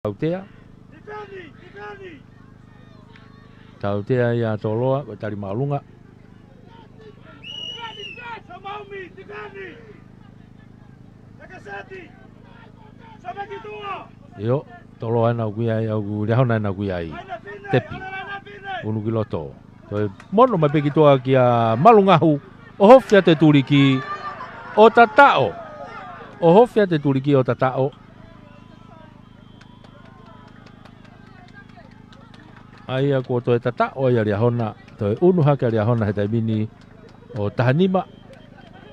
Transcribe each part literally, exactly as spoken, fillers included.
Tautea. Tautea ia Toloa, ko e tali māʻolunga. ʻIo, Toloa ʻena ʻoku ʻi ai, ʻoku Liahona ʻena ʻoku ʻi ai. Tepi. Unu ki loto. Toe mono mai pē ki tuʻa kia Malungahu. ʻOhofi atu e tuliki ʻo tataʻo. ʻOhofi atu e tuliki ʻo tataʻo. ʻA ia kuo toe tataʻo ia Liahona, toe unu hake ʻa Liahona he taimi ni ʻo taha nima,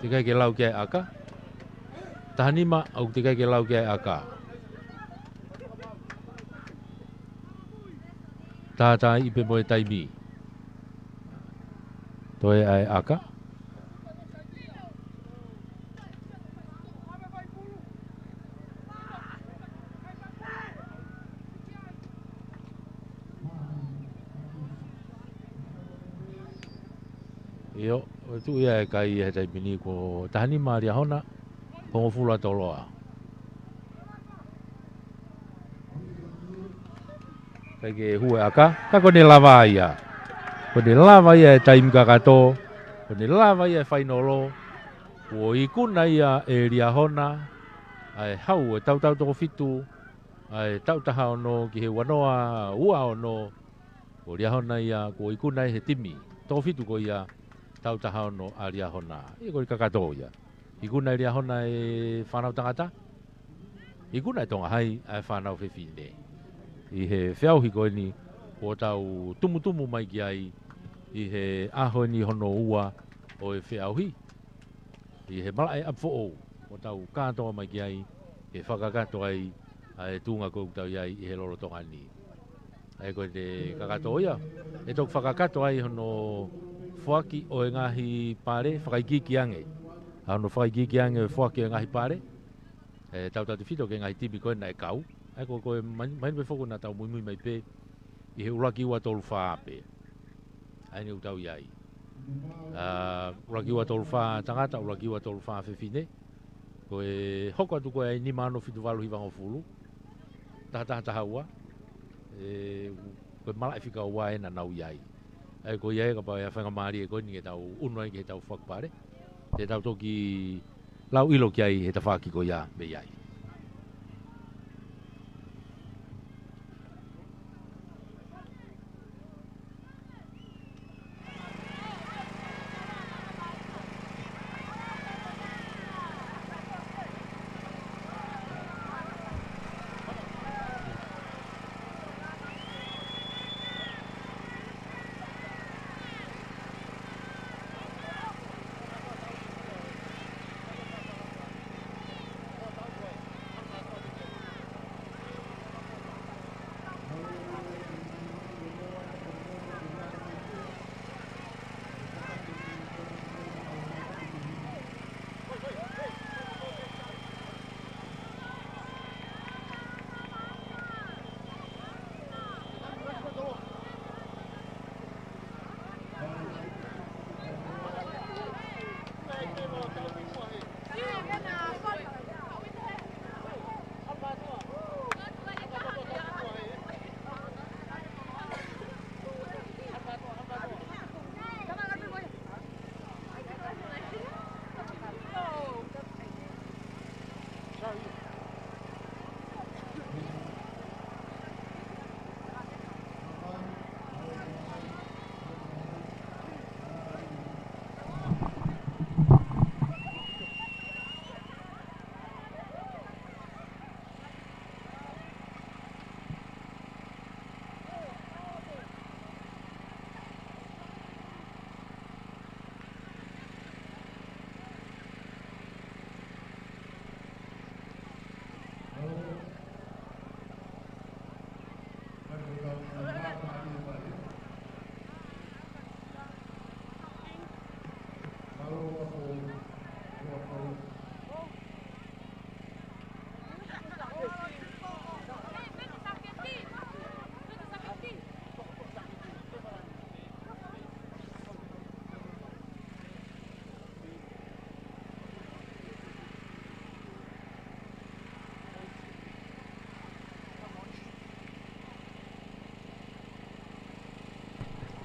teʻeki ai ke lau ki ai ʻa e ʻaka. Taha nima, ʻoku teʻeki ai ke lau ki ai ʻa e ʻaka. Tātāiʻi pē mo e taimi. Toe ʻa e ʻaka. ʻIo, ʻoku tuʻu ia e kai he taimi ni ko e taha nima Liahona, hongofulu ʻa Toloa. ʻIkai ke hū e ʻaka, ka ko ʻene lava ia. Ko ʻene lava ia e taimi kakato, ko ʻene lava ia e fainolo, kuo ikuna ia ʻe Liahona, ʻa e hau e tautau toko fitu, ʻa e taʻu taha ono ki he ua noa ua ono, ko Liahona ia kuo ikuna ʻe he timi toko fitu ko ia, taʻu taha ono ʻa Liahona. ʻIo ko e kakato ia. Ikuna ʻe Liahona e fānau tangata. Ikuna ʻe Tonga Hai ʻa e fānau fefine. ʻI he feʻauhi ko eni kuo tau tumutumu mai ki ai ʻi he ʻaho ni hono ua ʻo e feʻauhi. ʻI he malaʻe ʻapi foʻou kuo tau kātoa mai ki ai ke fakakakato ai ʻa e tuʻunga ko ē ʻoku tau ʻi ai ʻi he lolotonga ni. ʻA ia ko e kakato ia, ʻe toki fakakakato ai hono foaki ʻo e ngaahi pale, fakaikiiki ange. ʻA hono fakaikiiki ange ʻo e foaki ʻo e ngaahi pale, ʻe tautautefito ki he ngaahi timi ko ē naʻe kau. ʻA ia ko e, ko e main, main pe foku naʻa tau muimui mai pē ʻi he ʻuluaki ua tolu fā pē. ʻA ia ʻoku tau ʻi ai. ʻA, ʻuluaki ua tolu fā tangata, ʻuluaki ua tolu fā fefine. Ko e hoko atu ko ē ʻa e nima ono fitu valu hivangofulu. Taha taha taha ua. ʻE, ko e malaʻe fika ua ʻena naʻa nau ʻi ai. ʻA ia ko ia ē kapau ʻe ʻi ai ha faingamālie ko eni ke tau unu ai ki heʻetau fakapale, te tau toki lau ʻilo ki ai he tafaʻaki ko ia mei ai.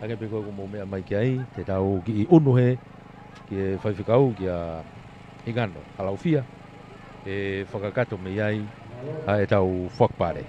Hangē pē ko ē ʻoku mou meʻa mai ki ai, te tau kiʻi ʻunu hē ki he faifekau, kia Hingano Halaofia, ʻe fakakakato mei ai ʻa ʻetau fakapale.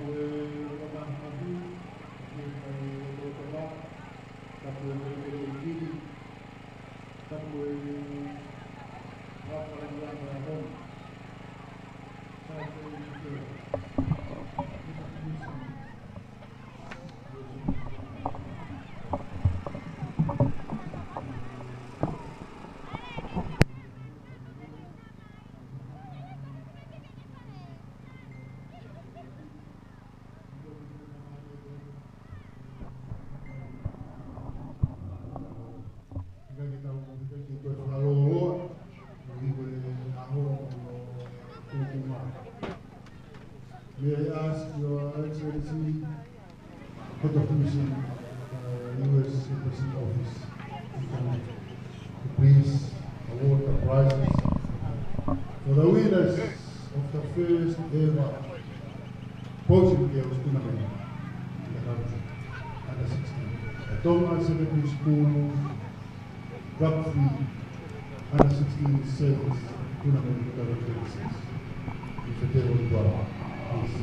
May I ask Your Excellency, Head of Mission, uh, U S Embassy Office, to please award the prizes for the winners of the first ever Boys and Girls Tournament in the country, under sixteen. The Tonga Secondary School Rugby under sixteen Sevens Tournament two thousand twenty-six. Mister Teo Tuala, please.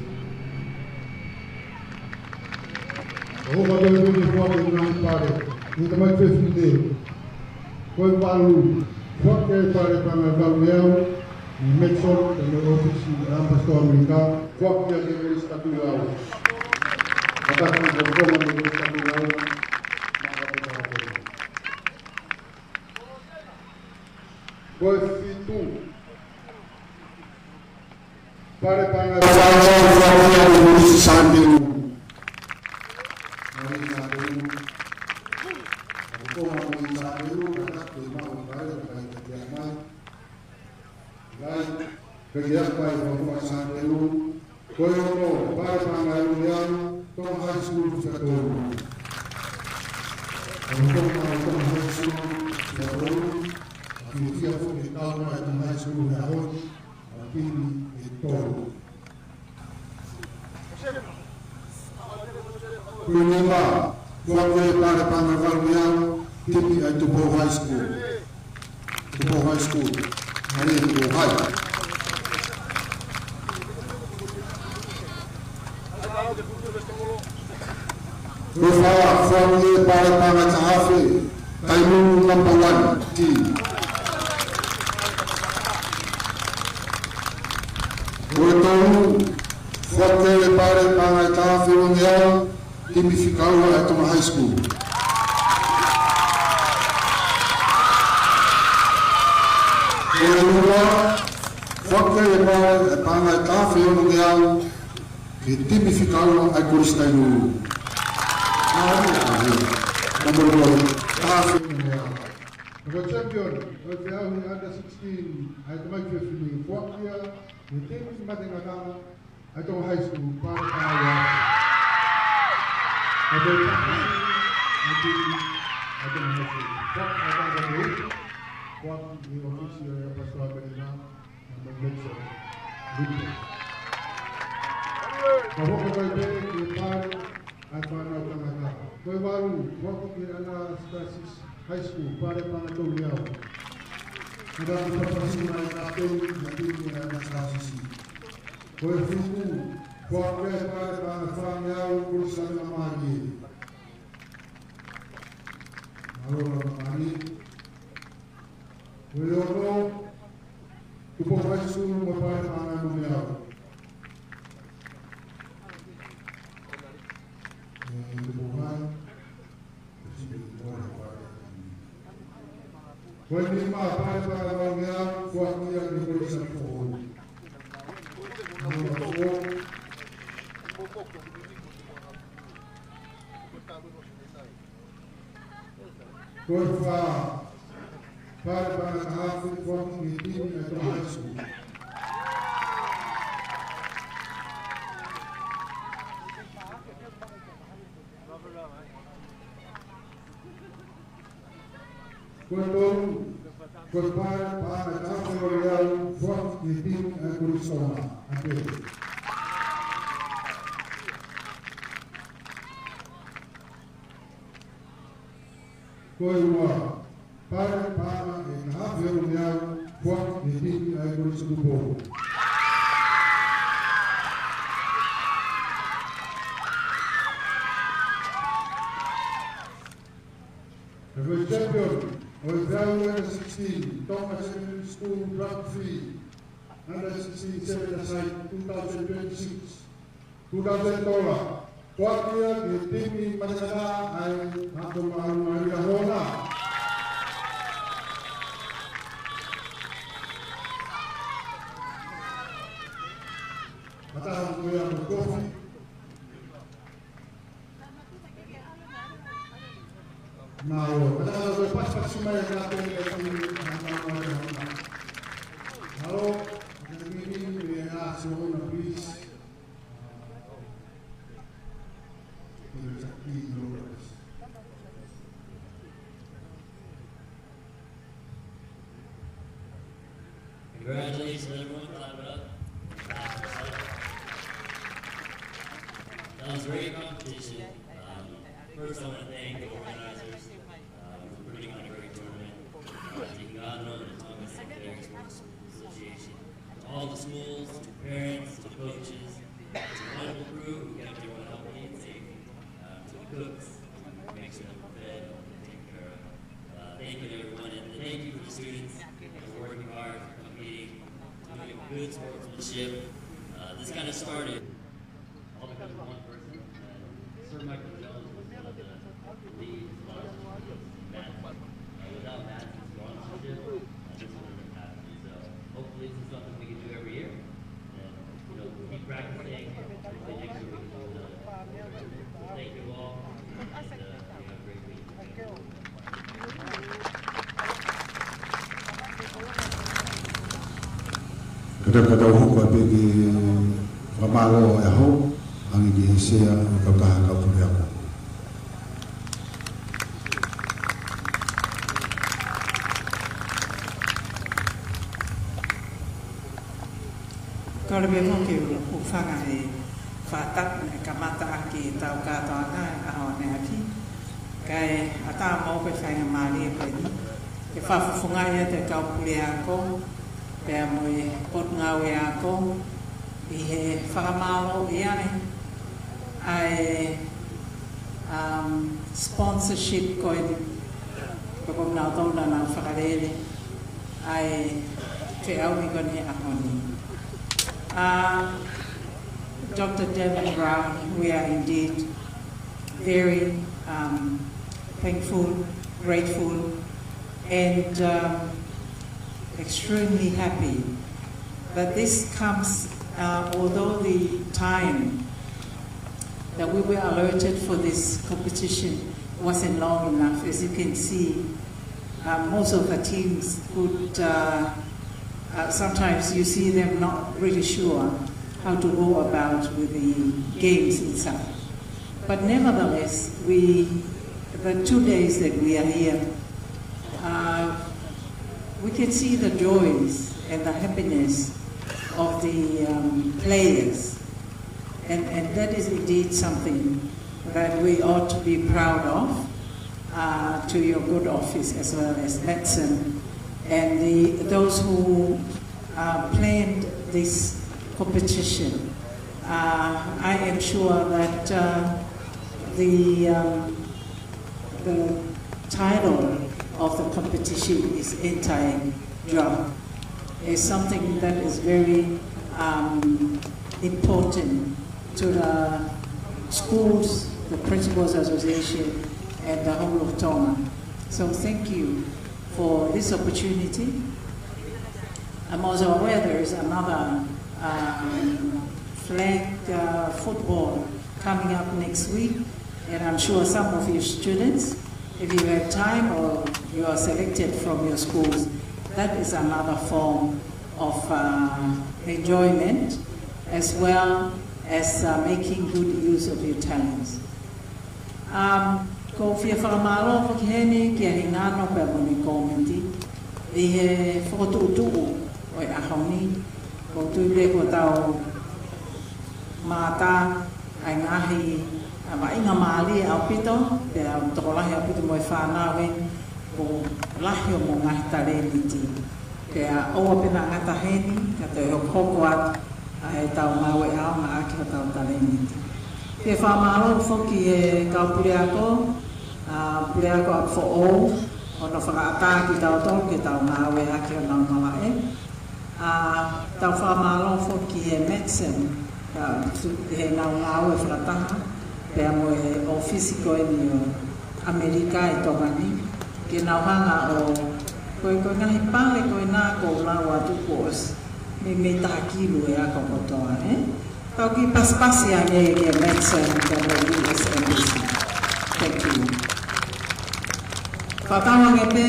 ʻOku ou kole ke u foaki ʻa e ngaahi pale ki he tamaiki fefine. Ko e valu, foaki ʻa e pale paʻanga ʻe valungeau, ʻi Matson, pea mo e ʻōfisi ʻa e ʻAmipasitoa ʻAmelika, foaki ia ki he Kolisi Katulau. Kātaki ki he Kolisi Katulau. Ko e fitu, pale paʻanga ʻe valungeau, foaki ia ki he Kolisi Sandeu. Mālie Sandeu. Ko e Kolisi Sandeu, kātaki ke maʻu ʻa e pale, kātaki ke ʻomai. Kātaki ke ʻomai, ko e Kolisi Sandeu. Ko e ono, pale paʻanga ʻe valungeau, Tonga High School Fusi Katolu. Ko e Tonga, Tonga High School Fusi Katolu. ʻA e fiefia foki ke tau mai Tonga High School he ʻaho ni, ʻa e timi ʻe tolu. Ko e nima, foaki ʻa e pale paʻanga ʻe valungeau, timi ʻa e Tupou High School. Tupou High School. Mālie Tupou High. Ko e fā, foaki ʻa e pale paʻanga ʻe taha afe, Tailulu number one team. Ko e tolu, foaki ʻa e pale paʻanga ʻe taha afe, valungeau, timi fika ua ʻa e Tonga High School. Ko e ua, foaki ʻa e pale paʻanga ʻe taha afe, valungeau, ki he timi fika ua ʻa e Kolisi Tailulu. Mālie, mālie. Number one, taha afe, valungeau. Ko e champion ʻo e feʻauhi under sixteen ʻa e tamaiki fefine, foaki ia ki he timi mate ngataʻanga ʻa e Tonga High School, pale paʻanga ʻe taha afe. Ko e timi, ʻa e timi ʻa e Tonga High School. Foaki ʻa e pale, foaki ki he ʻōfisi ʻa e ʻAmipasitoa ʻAmelika, ʻa e Matson. Ka hoko mai pē ki he pale ʻa e fānau tangata. Ko e valu, foaki ki he Anastasis High School, pale paʻanga ʻe tolungeau. Kātaki ke fakaʻosi mai ʻa e kapiteni ʻo e timi ʻa e Anastasis. Ko e fitu, foaki ʻa e pale paʻanga ʻe fāngeau, Kolisi Lamamālie. Mālō Lamamālie. Ko e ono, Tupou High School mo e pale paʻanga ʻe valungeau. Ē, Tupou High. Ko e nima, pale paʻanga ʻe valungeau, foaki ia ki he Kolisi Foʻou. Number four. Ko e fā, pale paʻanga ʻe taha afe, foaki ki he timi ʻa e Tonga High School. Ko e tolu, ko e pale paʻanga ʻe taha afe, valungeau, foaki ki he timi ʻa e Kolisi Tonga. ʻAtē. Ko e ua, Pale Pama ʻe taha afe ʻe ono meʻa, kuo ʻi he timi ʻa e Kolisi Tupou. Ko e champion ʻo e Vale Under sixteen, Tonga Secondary School Drug Free, Under sixteen seven-a-side, two thousand twenty-six, two thousand dollar. Kuo ʻi ai e timi matakata ai, ako maʻu mai ia hona. Mataha ko ia ko Kofi. Mālō, mataha ko e pasipasi mai e kape e timi, mālō, mālō, mālō. Mālō, e timi, e a, so, na, please. Congratulations, everyone. Clap it up. That was a great competition. Um, first, I want to thank the organizers, um, for putting on a great tournament. Uh, Tingano and the Tonga Secondary Sports Association. All the schools, to parents, to coaches, to the medical crew who kept everyone healthy and safe, um, to the cooks who make sure that we're fed and taken care of. Uh, thank you to everyone, and thank you for the students that are working hard, for competing, doing good sportsmanship. Uh, this kind of started all because of one person. Uh, Sir Michael Jones was one of the lead sponsors in that. Uh, without that sponsorship, uh, this wouldn't have happened. So hopefully this is something we can do every year. And, you know, keep practicing. Hopefully next year we can do another. Thank you all, and, uh, you have a great week. Ka tau, ka tau hoko atu pē ki he fakamālō ʻo e ʻaho, hangē ko e sea ʻo e kautaha kau puleako. Kole pē mo ke u hūfanga he fakatapu naʻe kamata ʻaki ʻetau kātoanga he ʻaho ni ʻaki. Kae ʻatā mo e faingamālie ko eni ke fakafofongaʻi atu e kau puleako pea mo e potungāue ako ʻi he fakamālō ʻi ai ʻa e, um, sponsorship ko eni. Ko e kau nautolu naʻa nau fakalele ʻa e feʻauhi ko eni he ʻaho ni. Uh, Doctor Devon Brown, we are indeed very, um, thankful, grateful, and, um, extremely happy that this comes, uh, although the time that we were allotted for this competition wasn't long enough. As you can see, uh, most of the teams could, uh, uh, sometimes you see them not really sure how to go about with the games itself. But nevertheless, we, the two days that we are here, uh, we can see the joys and the happiness of the, um, players. And, and that is indeed something that we ought to be proud of, uh, to your good office as well as Matson and the, those who, uh, planned this competition. Uh, I am sure that, uh, the, um, the title of the competition is anti-drug. It's something that is very, um, important to the schools, the Principals Association, and the whole of Tonga. So thank you for this opportunity. I'm also aware there is another, um, flag, uh, football coming up next week, and I'm sure some of your students, if you have time or you are selected from your schools, that is another form of, uh, enjoyment as well as, uh, making good use of your talents. Um, ʻoku ou fie fakamālō foki heni kia Hingano pea mo ʻene kōmiti ʻi he fokotuʻutuʻu ʻo e ʻaho ni. ʻOku ou tui pē kuo tau mātā ʻa e ngaahi, ʻa, vaʻinga mālie ʻaupito, pea tokolahi ʻaupito mo e fānau eni, ʻoku lahi hoʻomou ngaahi talēniti. Pea ʻoua pē naʻa ngata heni, ka toe hokohoko atu ʻa ʻetau ngāue ʻaonga ʻaki hotau talēniti. Ke fakamālō foki he kau puleako, ʻa, puleako ʻapifoʻou, hono fakaʻatā kitautolu ke tau ngāue ʻaki honau malaʻe. ʻA, tau fakamālō foki he Matson, ʻa, su-, he ngāue fakataha, pea mo e ʻōfisi ko eni ʻo ʻAmelika ʻi Tonga ni, ke nau hanga ʻo, ko e, ko e ngaahi pale ko ena ʻoku ou lau atu kuo ʻosi meimei taha kilu e ako kotoa, ē? Tau kiʻi pasipasi ange ki he Matson, pea mo e U S Embassy. Thank you. Fakatauange pē,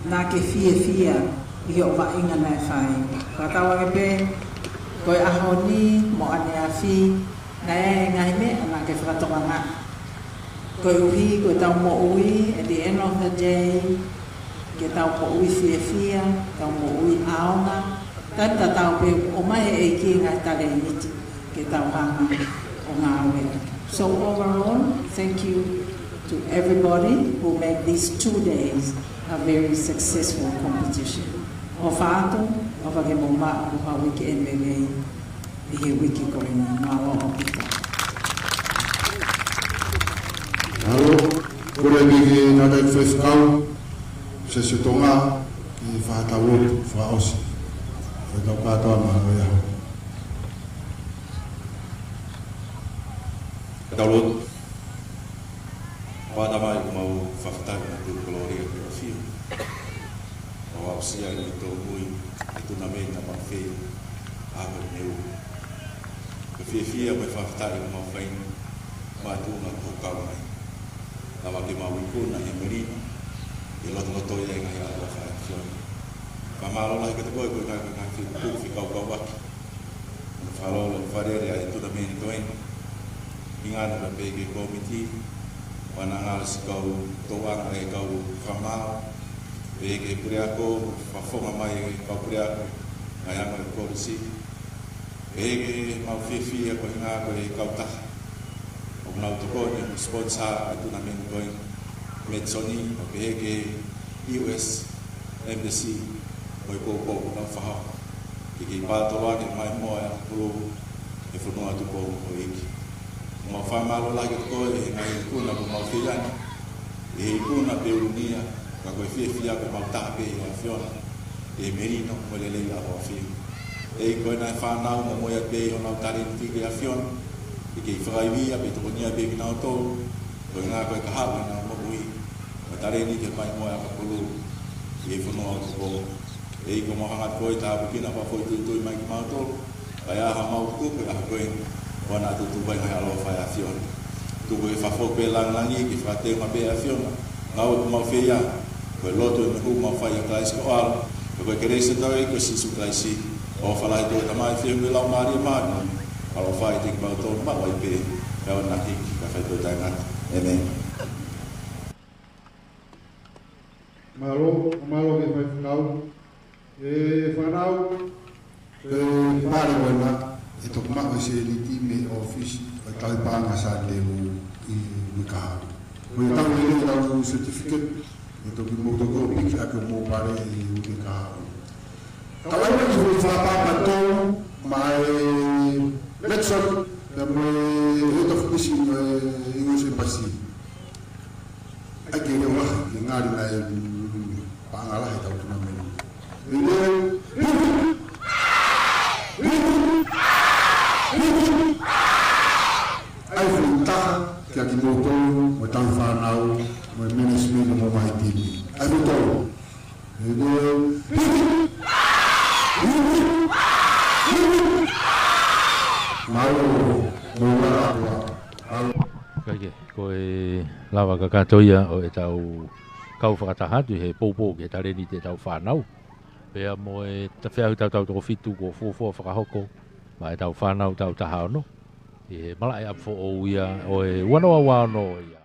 naʻa ke fiefia ʻi hoʻo vaʻinga naʻe fai. Fakatauange pē, ko e ʻaho ni mo ʻaneafi, naʻe ʻi ai e ngaahi meʻa naʻa ke fakatokangaʻi. Koeʻuhi, ko ʻetau moʻui, at the end of the day, ke tau moʻui fiefia, tau moʻui ʻaonga, taimi tatau pē ʻomai ʻe he ʻEiki e ngaahi talēniti ke tau hanga ʻo ngāue. So overall, thank you to everybody who made these two days a very successful competition. ʻOfa atu, ʻofa ke mou maʻu ha uike M L A ʻi he uike ko eni. Mālō ʻaupito. Mālō, kole atu ki he tangataʻeiki faifekau, Siaosi Tonga, ke fakatau lotu fakaʻosi. Ko e tau kātoa ma o ia. Tau lotu. Tamai, ʻoku mau fakafetaʻi mo tuku kolōlia ki hoʻo ʻafio. ʻOku mau aʻusia ʻi he tōmui e tunameni naʻa mau fai ʻi he ʻaho ni. Ko e fiefia mo e fakafetaʻi ʻoku mau fai ni, makatuʻunga ko hoʻo kau mai. Lava ke mau ikuna ʻi he melino, ʻi he lotolotoʻi ʻa e ngaahi ʻaloʻofa ʻa e ʻAfiona. Fakamālō lahi kiate koe koeʻuhi ko e ngaahi, ngaahi fie tuku fie kaukauʻaki. Mo e fakalolo fakalele ʻa e tunameni ko eni. Hangē ko e pehē ki he kōmiti, ʻoku ngalo siʻi kau tokanga ʻa e kau fakamaau. Pehē ki he puleako, fakafofonga mai e kau puleako, ngaahi anga e kolisi. Pehē ki he mau fiefia koeʻuhi ko e kautaha ʻoku nau tokoni ʻo sponsor ʻa e tunameni ko eni, Matisoni, mo pehē ki he U S Embassy, mo e poupou ʻoku nau fakahoko. Ke kei pātoloaki mai mo e ʻakapulu ʻa e fonua tuʻupoʻou ʻo e ʻEiki. Mau fakamālō lahi kiate koe he ngaahi ikuna kuo mau fai ni, he ikuna pē ʻuluʻi ia, ka ko e fiefia ko e mau taha pē ʻi he ʻAfiona, ʻi he melino mo e lelei ʻa hoʻo ʻAfio. ʻEiki, ko ena e fānau mo moʻui pē ʻi honau talēniti ki he ʻAfiona, ke kei fakaivia pē, tokonia pē kinautolu, koeʻuhi ko e kahaʻu ʻenau moʻui, mo e talēniti mai mo e ʻakapulu, ʻi he fonua tuʻupoʻou. ʻEiki, ʻoku mau hanga atu koe ke tāpuekina pea foʻituitui mai kimautolu, kae ʻi ai haʻamau tuku pē ʻa e ko eni, ʻoua naʻa tutuku ai e ngaahi ʻaloʻofa ʻa e ʻAfiona. Tuku ke fakafoki pē e langilangi ke fakateunga pē ʻa e ʻAfiona e ngāue ʻoku mau fai, ko e lotu mo e hū ʻoku mau fai ʻia Kalaisi ko ho ʻAlo, pea ko e kelesi ʻa hotau ʻEiki ko Sīsū Kalaisi, ʻofa lahi ʻa e Tamai, feohi ʻa e Laumālie Māʻoniʻoni, ʻaloʻofa ʻiate kimautolu maʻu ai pē, pea ʻoua naʻa hiki, kae fai pē ʻo taʻengata. ʻĒmeni. Mālō, mālō ki he faifekau. ʻE fānau, ʻe pale ʻoua naʻa toki maʻu e sēniti mei he ʻōfisi ʻo e tauhi paʻanga Sānite ʻi he uike kahaʻu. Ko e tau lele ʻetau certificate, ʻe toki mou toki ō piki ʻaki hoʻomou pale ʻi he uike kahaʻu. Tau ʻai mai ki he fakapapatonu, maʻa e Matson, pea mo e Head of Mission ʻo e U S Embassy. ʻAi ke leo lahi, ke ngali nai, mm, paʻanga lahi ʻetau tunameni. ʻE leo, ʻai foʻi taha, kia kimoutolu, mo e tauhi fānau, mo e management, mo e ngaahi timi. ʻAi foʻi tolu. ʻE leo, mālō, mo e ʻapoa. Mālō. Kae kehe, ko e lava kakato ia ʻo ʻetau kau fakataha atu ʻi he poupou ki he talēniti ʻetau fānau. Pea mo e ta-, feʻauhi taʻu tau toko fitu kuo fuofua fakahoko maʻa ʻetau fānau taʻu taha ono. ʻI he malaʻe ʻapifoʻou ia ʻo e ua noa ua ono ia.